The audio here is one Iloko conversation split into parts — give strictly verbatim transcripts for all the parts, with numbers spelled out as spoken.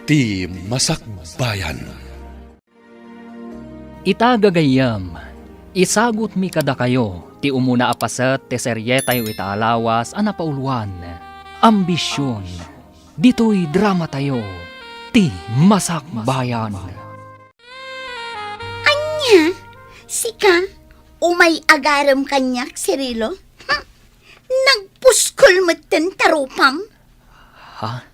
Ti Masakbayan. Ita, gagayyem, isagutmi kadakayo ti umuna a paset ti serietayo ita a lawas a napauluan, Ambision. Ditoy dramatayo, Ti Masakbayan. Ania? Sika? Umay agarem kaniak, Cirilo? Hm, nagpuskol metten ta rupam? Ha?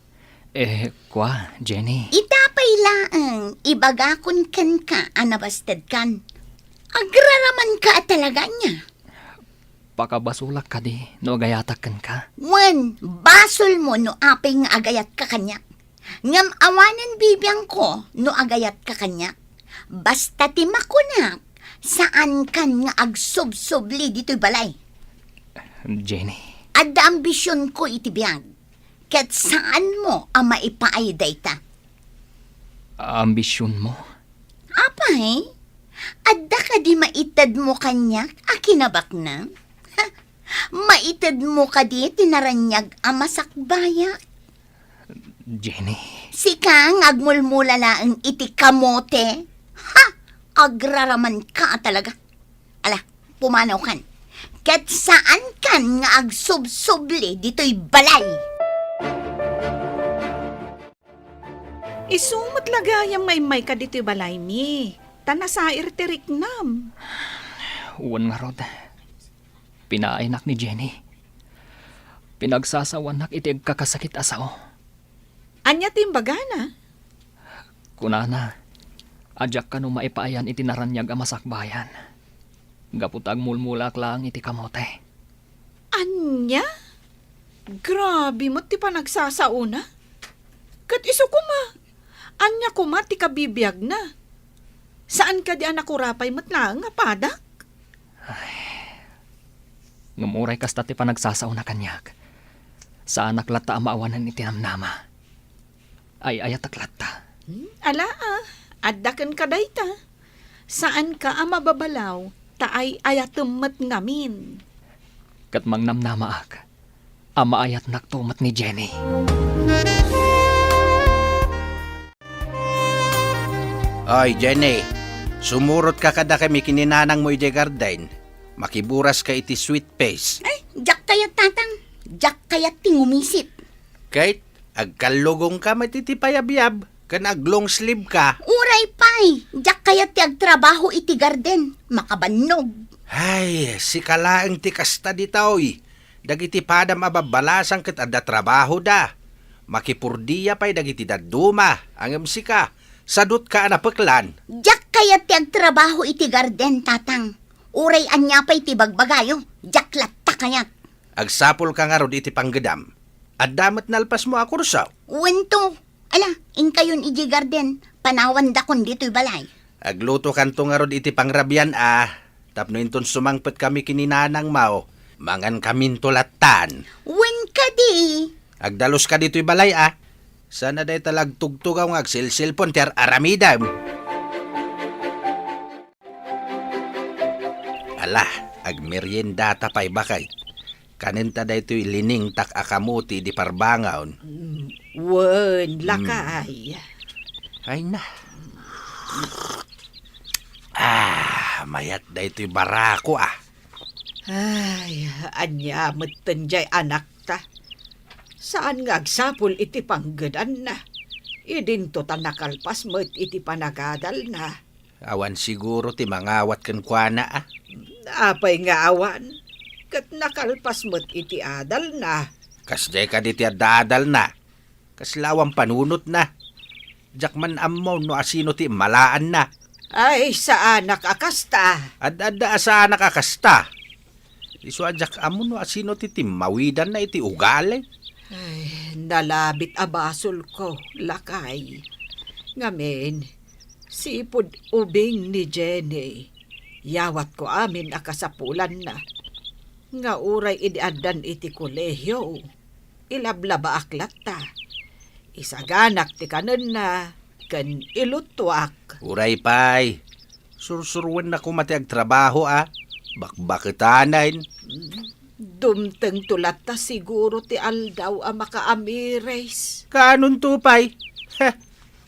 Eh, kua, Jenny? Ita pay laeng, ibagakon kenka a nabastedkan. Agraramanka a talaga ania? Pakabasolak kadi no agayatak kenka? Wen, basolmo no apay nga agayatka kaniak. Ngem awanen bibiangko no agayatka kaniak. Basta ti makunak, saankan nga agsubsubli ditoy balay. Jenny. Adda ambisionko iti biag, ket saanmo a maipaay dayta. Ambisionmo? Apay, adda kadi maitedmo kaniak a kinabaknang? Maitedmo kadi ti naraniag a masakbayak? Jenny. Sika nga agmulmula laeng iti kamote? Ha! Agraramanka a talaga. Ala, pumanawkan. Ket saankan nga agsubsubli ditoy balay. Isu met la gayam nga immayka ditoy balaymi, ta nasair ti riknam. Wen ngarud, pinaaynak ni Jenny. Pinagsasawanak iti agkakasakit a sao. Ania ti imbagana? Kunana, a diak kano maipaayan iti naraniag a masakbayan. Gapu ta agmulmulaak laeng iti kamote. Ania? Grabe met ti panagsasaona. Ket isu koma, ania koma ti kabibiagna? Saan kadi a nakurapay met laeng a padak? Ay. Ngem uray kasta ti panagsasaona kaniak, saanak latta a maawanan iti namnama. Ay-ayatek latta. Hmm, ala, a, adda kenka dayta. Saanka a mababalaw, ta ay-ayatem met ngamin. Ket mangnamnamaak a maayatnakto met ni Jenny. Oy, Jenny, sumurotka kadakami ken ni nanangmo idiay garden. Makiburaska iti sweet face. Ay, diak kayat, Tatang. Diak kayat ti ngumisit. Ket agkallugongka met iti payabyab ken aglong sleeve ka. Uray pay, diak kayat ti agtrabaho iti garden. Makabannog. Ay, sika laeng ti kasta ditoy. Dagiti padam a babbalasang ket adda trabahoda. Makipurdia pay dagiti dadduma, ngem sika, sadutka a napeklan. Diak kayat ti agtrabaho iti garden, Tatang. Uray ania pay ti bagbagayo, diak latta kayat. Agsapulka ngarud iti panggedam. Adda met nalpasmo a kurso? Wen to. Ala, inkayon idiay garden, panawandakon ditoy balay. Aglutokanto ngarud iti pangrabian a, tapno inton sumangpetkami ken ni nanangmo, mangankaminto lattan. Wen kadi. Agdaluska ditoy balay a. Saan a dayta la agtugtugaw nga agselselpon ti ar-aramidem. Ala, agmeriendata pay, baket. Kanenta daytoy liningtak a kamote idi parbangon. Mm, wen, mm, lakay. Ay na. Ah, mayat daytoy barako, ah. Ay, ania metten jay anakta? Saan nga agsapul iti panggedanna? Idinto ta nakalpas met iti panagadalna. Awan siguro ti mangawat kenkuana, a? Apay nga awan? Ket nakalpas met iti adalna. Kasdiay kadi ti adda adalna? Kasla awan panunotna. Diak man ammo no asino ti immalaanna. Ay, saanak a kasta. Ad-adda a saanak a kasta. Isu a diak ammo no asino ti timmawidanna iti ugali. Ay, nalabit a basolko, lakay. Ngamin, sipud ubing ni Jenny, yawatko amin a kasapulanna. Nga uray idi addan iti kolehio, ilablabaak latta. Isaganak ti kanenna ken iluttuak. Uray pay, sursuruenna koma ti agtrabaho a bakbaketanen. Dumtengto latta siguro ti aldaw a makaamiris. Kaanonto pay? Heh,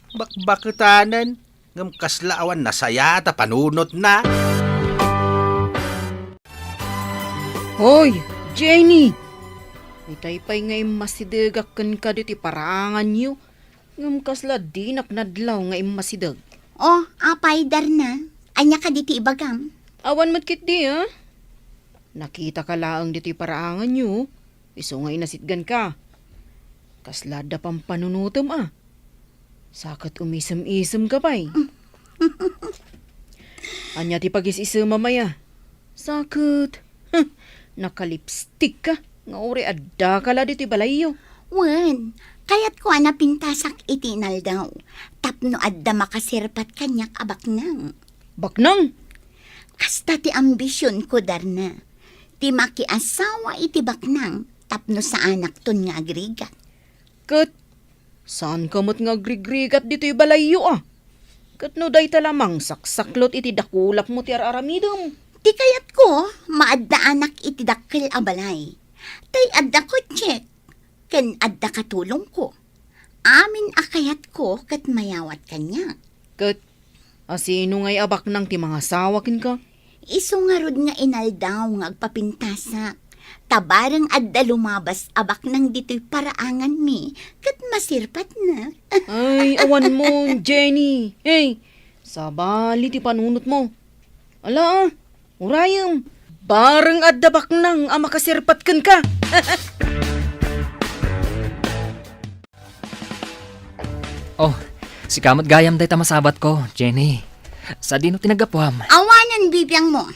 Bakbaketanen, ngem kasla awan nasayaat a panunotna. Hoy, Jenny! Itay pay nga immasidegak kenka ditoy paraanganyo, ngem kasla dinak nadlaw nga immasideg. Oh, apay, Darna? Ania kadi ti ibagam? Awan met ketdi, a? Nakitaka laeng ditoy paraanganyo, isu nga inasitganka. Kasla adda pampanunotem, a? Sa ket umisem-isemka pay. Ania ti pagis-isemam aya? Sa ket, huh, nakalipstikka nga uray addaka la ditoy balayyo. Wen, kayatko a napintasak iti inaldaw tapno adda makasirpat kaniak a baknang. Baknang? Kasta ti ambisionko, Darna. Ti makiasawa iti baknang tapno saanakton nga agrigat. Ket saanka met nga agrigrigat ditoy balayyo, a? Ket no dayta la mangsaksaklot iti dakulapmo ti ar-aramidem. Ti kayatko, maaddaanak iti dakkel a balay. Tay adda kotsek, ken adda katulongko. Amin a kayatko ket mayawat kaniak. Ket asino ngay a baknang ti mangasawa kenka? Isu ngarud nga inaldaw nga agpapintasak. Ta bareng adda lumabas a baknang ditoy paraanganmi, ket masirpatna. Ay, awan mo, Jenny. Hey, sabali ti panunotmo. Ala, a, urayem. Bareng adda baknang a makasirpat kenka. Oh, sika met gayam dayta masabatko, Jenny. Sadino ti naggapuam? Awanen bibiangmo.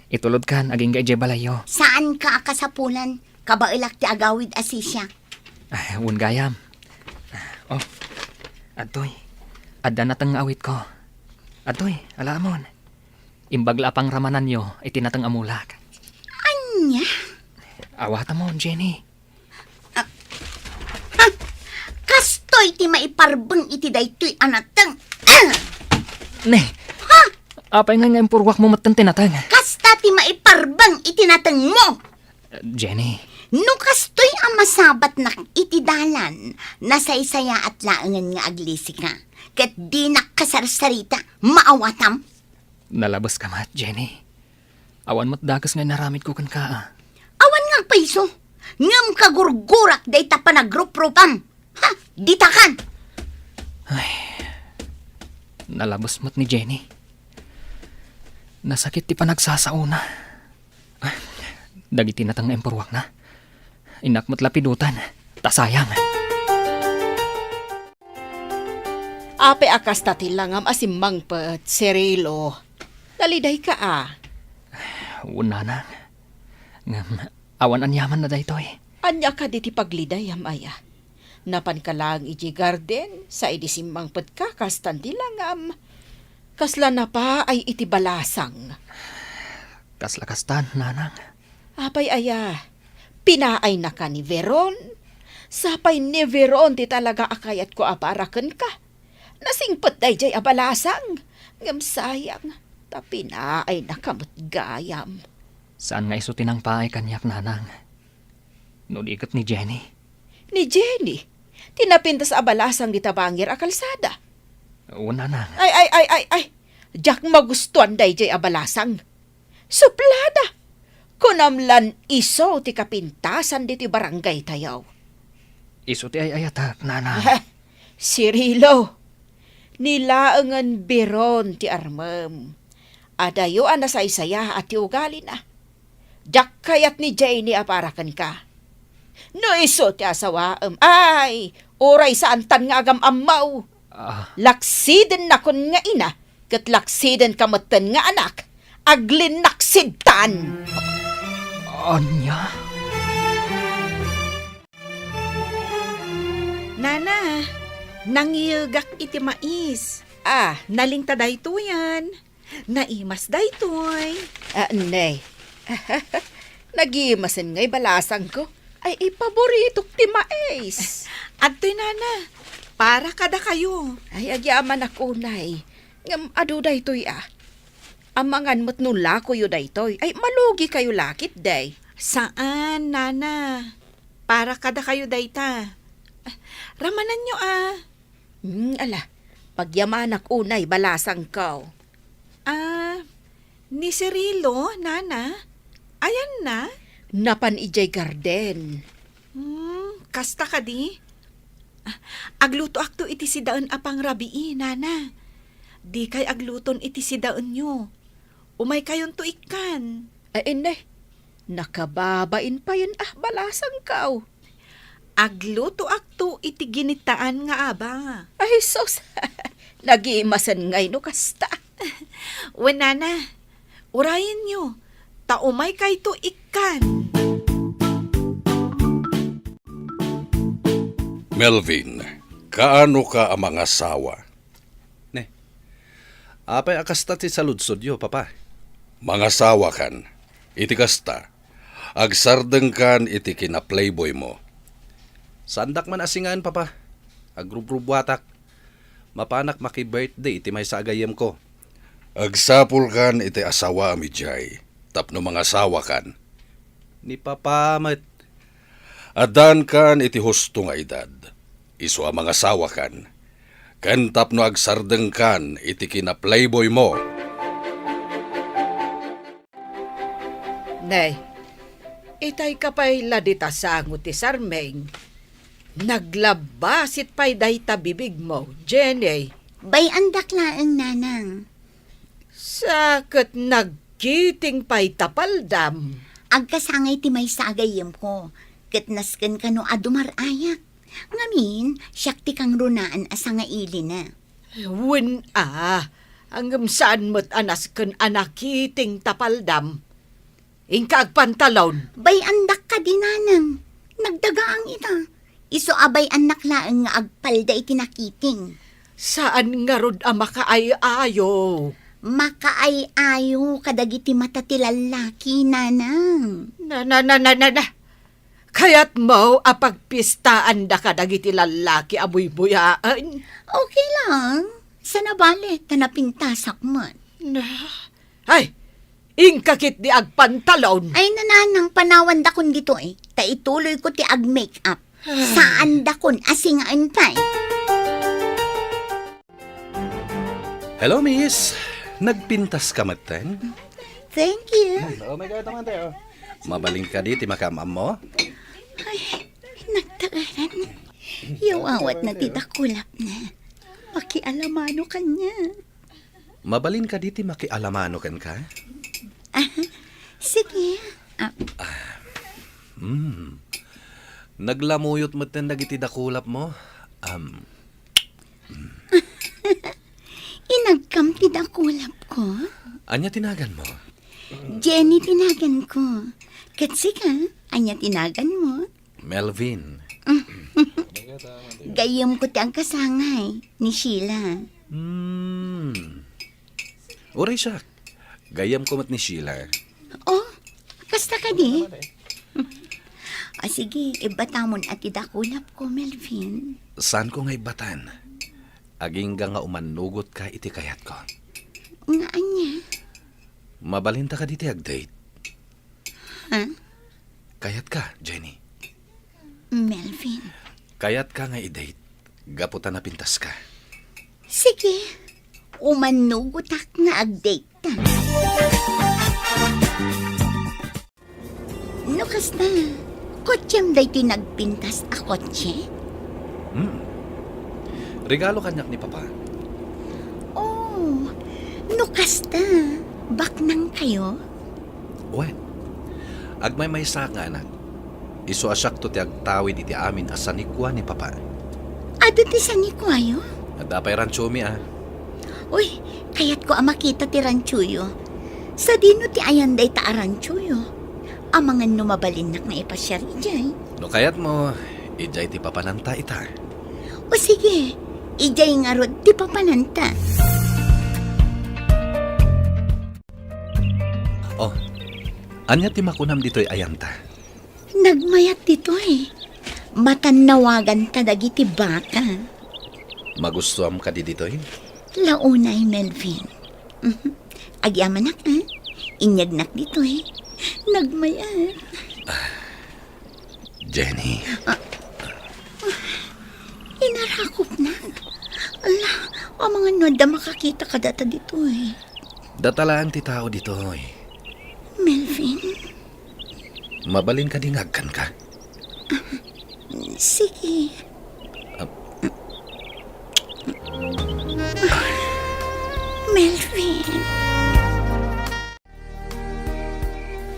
Itulodkan agingga idiay balayyo. Saanka a kasapulan. Kabaelak ti agawid a sisia. Ah, wen gayam. Oh, adtoy. Adda nateng nga awitko. Adtoy, alaamon. Imbag la a pangramananyo iti nateng a mulak. Ania? Awatamon, Jenny. Ah, ha? Kastoy ti maiparbeng iti daytoy a nateng. Ah! Ne. Ha? Apay nga, nga impurwakmo metten ti nateng? Kasta ti maiparbeng iti natengmo. Jenny. No kastoy a masabatnak iti dalan, nasaysayaat laengen nga aglisika, ket dinak kasarsarita, maawatam. Nalabeska met, Jenny. Awan met dakes nga inaramidko kenka, a. Awan nga agpayso, ngem kagurgurak dayta panagruprupam. Ha, ditakan! Ay, nalabes met ni Jenny. Nasakit ti panagsasaona. Dagiti nateng nga impurwakna, innak met lapidutan, ta sayang. Apay a kasta ti langam a simmangpet, Cirilo? Nalidayka a? Wen, nanang. Ngem, awan aniamanna daytoy. Ania kadi ti paglidayam aya? Napanka laeng idiay garden, sa idi simmangpetka, kastan ti langam. Kasla napaay iti balasang. Kasla kastan, nanang. Apay aya, pinaaynaka ni Veron? Sapay ni Veron ti talaga a kayatko a para kenka. Nasingpet daydiay a balasang, ngem sayang, ta pinaaynaka met gayam. Saan nga isu ti nangpaay kaniak, nanang, no di ket ni Jenny. Ni Jenny? Ti napintas a balasang dita bangir a kalsada? Wen, nanang. Ay, ay, ay, ay, ay! Diak magustuan daydiay a balasang. Suplada! Kunam lan isu ti kapintasan ditoy barangaytayo. Isu ti ay-ayatek, nanang. Cirilo, ni laengen Veron ti armem. Adayo a nasaysayaat ti ugalina. Diak kayat ni Jenny a para kenka. No isu ti asawaem, ay, uray saantan nga agam-ammo. Ah. Laksidennakon nga ina, ket laksidenka metten nga anak, aglinnaksidan. Ania? Nana, nangiyegak iti mais. Ah. Nalingta daytoyen. Naimas daytoy. Ah, ne. Nagimasen ngay balasangko. Ay, ipaboritok ti mais. Adtoy, nana. Para kadakayo. Ay, agyamanak unay. Ngem adu daytoy, a. Amangan met no lakoyo daytoy. Ay, malugikayo la ketdi. Saan, nana. Para kadakayo dayta. Ramananyo, a. Hmm, ala, pagyamanak unay balasangko. Ah, ni Cirilo, nana? Ayanna? Napan idiay garden. Hmm, kasta kadi? Ah, aglutoakto iti sidaen a pangrabii, nana. Dikay agluton iti sidaenyo. Umaykayonto ikkan. Ay, inne, nakababain payen a balasangko. Aglutoakto iti ginitaan nga aba. Ay, sus! Nagimasen ngay no kasta. Wen, nana, urayenyo, ta umaykayto ikkan. Melvin, kaano ka a mangasawa? Ne. Apay a kasta ti saludsodyo, Papa? Mangasawakan. Iti kasta, agsardengkan iti kina-playboymo. Saandak man a singaen, Papa. Agrubrubbuatak. Mapanak maki-birthday iti maysa a gayyemko. Agsapulkan iti asawaem idiay tapno mangasawakan. Ni Papa met. Addankan iti husto nga edad, isu a mangasawakan, ken tapno agsardengkan iti kina-playboymo. Nay, itay ka pay la dita sango ti sarming. Naglabbasit pay dayta bibigmo, Jenny. Bay-andak laeng, nanang. Sa ket nagkiting pay ta paldam. Agkasangay ti maysa a gayyemko, ket nasken kano a dumar-ayak. Ngamin, siak ti kangrunaan a sangailina. Wen a, ngem saan met a nasken a nakiting ta paldam. Inka agpantalon. Bay-andak kadi, nanang. Nagdagaang ita. Isu a bay-annak laeng nga agpalda iti nakiting. Saan ngarud a makaay-ayo? Makaay-ayo kadagiti mata ti lallaki, nanang. Na, na, na, na, na, na. Kayatmo a pagpistaanda kadagiti lallaki a buybuyaen? Okay lang. Saan a bale, ta napintasak met. Na, ay, inka ketdi agpantalon. Ay, nanang, panawandakon ditoy, ta ituloyko ti ag-make up. Saandakon a singaen pay. Hello, miss. Nagpintas ka metten? Thank you. Oh my God, naman tayo. Mabalin kadi ti makaam-ammo? Ay, nagtaaran. Yaw awat na ti dakulap na. Makialamano kanya. Mabalin kadi ti makialamano kenka? Ah, sige. Ah. Hmm. Naglamuyot metten dagiti dakulapmo. Am. Inagkam ti dakulapko? Ania ti naganmo? Jenny ti naganko. Ket sika, ania ti naganmo? Melvin. Gayyemko ti agkasangay ni Sheila. Hmm. Uray siak. Gayyemko met ni Sheila. Oh, kasta kadi? Ah, sige, ibbatamon a ti dakulapko, Melvin. Saanko nga ibbatan? Agingga nga umannugotka iti kayatko. Nga ania? Mabalinta kadi ti ag-date? Ha? Kayatka, Jenny? Melvin. Kayatka nga i-date, gapu ta napintaska. Sige, umannugotak nga ag-date ta. No kasta, kotsem daytoy nagpintas a kotse? Hmm. Regalo kaniak ni Papa. Oh, no kasta, baknang kayo? Wen, agmaymaysaak nga anak. Isu a siakto ti agtawid iti amin a sanikua ni Papa. Adu ti sanikuayo? Adda pay ranchomi a. Uy, kayatko a makita ti ranchoyo. Sadino ti ayan dayta a ranchoyo? Amangan no mabalinnak nga ipasiar idiay. No kayatmo, idiay ti papananta ita. O sige, idiay ngarud ti papananta. Oh, ania ti makunam ditoy ayanta? Nagmayat ditoy. Matannawaganta dagiti baka. Magustuam kadi ditoy? Launay, Melvin. Mhm. Agyamanak, a? Inyagnak ditoy. Nagmayat. Jenny. Ah. Inarakopna. Ala, amangan no adda makakita kadata ditoy. Data laeng ti tao ditoy. Melvin? Mabalin kadi nga agkanka? Sige. Ah. Melvin.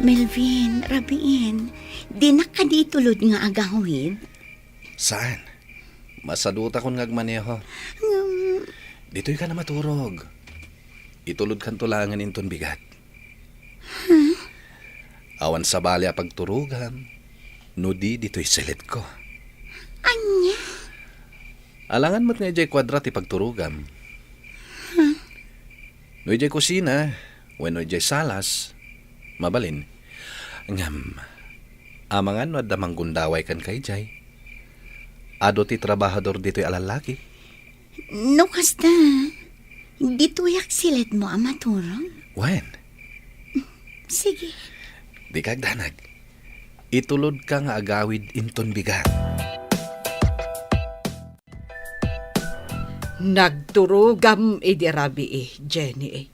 Melvin, rabiin, dinak kadi itulod nga agawid? Saan? Masadutakon nga agmaneho. Ngem, ditoy ka na maturog. Itulodkanto laengen inton bigat. Huh? Awan sabali a pagturogam, no di ditoy silidko. Ania? Alangan met nga idiay kuadra ti pagturogam. Huh? No idiay kusina, wenno idiay salas, mabalin. Ngem, amangan no adda manggundaway kenka idiay. Adu ti trabahador ditoy a lallaki. No kasta, ditoyak silidmo a maturog? Wen. Sige. Dika agdanag. Itulodka nga agawid inton bigat. Nagturogam idi rabii, Jenny.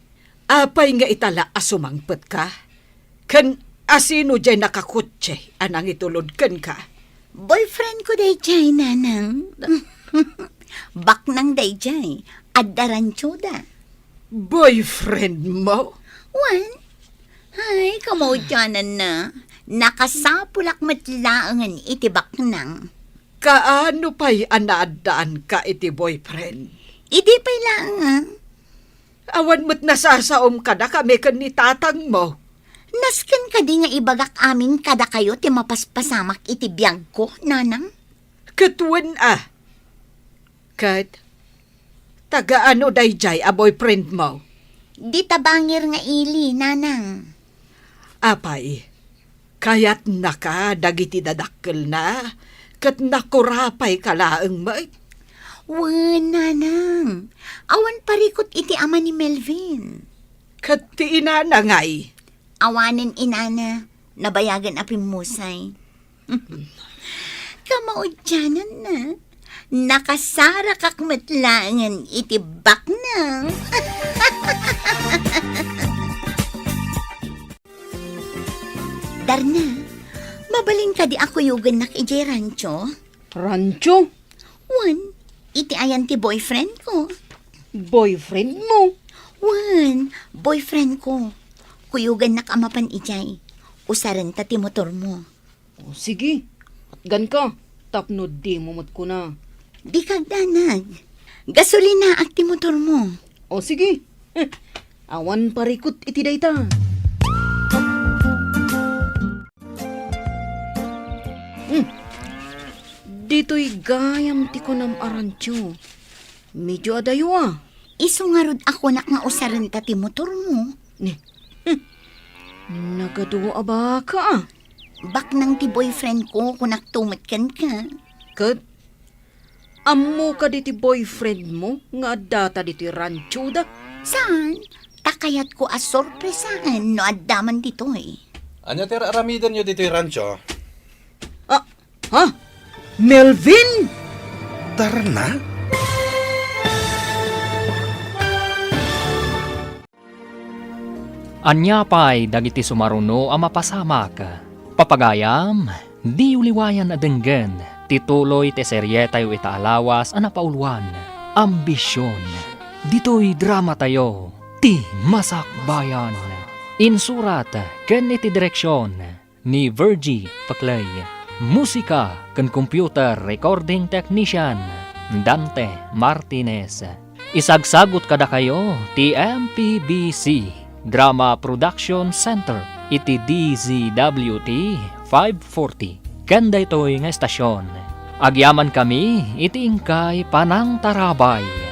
Apay nga itala a sumangpetka? Ken asino diay nakakotse a nangitulod kenka? Boyfriend ko daydiay, Nanang. Baknang daydiay. Adda ranchoda. Boyfriend mo? Wen. Ay, kamaudiananna. Nakasapulak met laengen iti baknang. Kaano pay a naaddaanka iti boyfriend? Idi pay laeng, ah. Awan met nasasaom kadakami ken ni tatangmo. Nasken kadi nga ibagak amin kadakayo ti mapaspasamak iti biagko, Nanang? Ket wen a. Ket taga-ano daydiay a boyfriendmo? Dita bangir nga ili, Nanang. Apay, kayatnaka dagiti dadakkelna, ket nakurapayka laeng met? Wen, Nanang. Awan parikut iti ama ni Melvin. Ket ti inana ngay? Awanen inana, nabayagen a pimmusay. Kamaudiananna, nakasarakak met laengen iti baknang. Darna, mabalin kadi a kuyogennak idiay rancho? Rancho? Wen, iti ayan ti boyfriend ko. Boyfriend mo? Wen, boyfriend ko. Kuyogennak a mapan idiay. Usarenta ti motor mo. O, sige. Atganka, tapno dimo met kuna. Dika agdanag. Gasolinaak ti motor mo. O, sige. Eh, awan parikut iti dayta. Hmm. Ditoy gayam ti kunam a rancho. Medyo adayo a. Isu ngarud a kunak nga usarenta ti motor mo. Ni, hmm. Nagadu a baka a. Baknang ti boyfriend ko, kunakto met kenka. Ket, ammo kadi ti boyfriend mo nga addata ditoy ranchoda? Saan? Ta kayatko a sorpresaen no adda man ditoy. Ania ti ar-aramidenyo ditoy rancho? Ah, ha? Melvin? Darna? Ania pay dagiti sumaruno a mapasamak? Papagayam, diyo liwayan a denggen ti tuloy ti serietayo ita a lawas a napauluan, Ambision. Ditoy dramatayo, Ti Masakbayan. Insurat ken iti direksion ni Virgie Paclay. Musika ken computer recording technician, Dante Martinez. Isagsagut kadakayo ti M P B C Drama Production Center iti D Z W T five forty. Ken daytoy nga estasion, agyamankami iti inkay panangtarabay.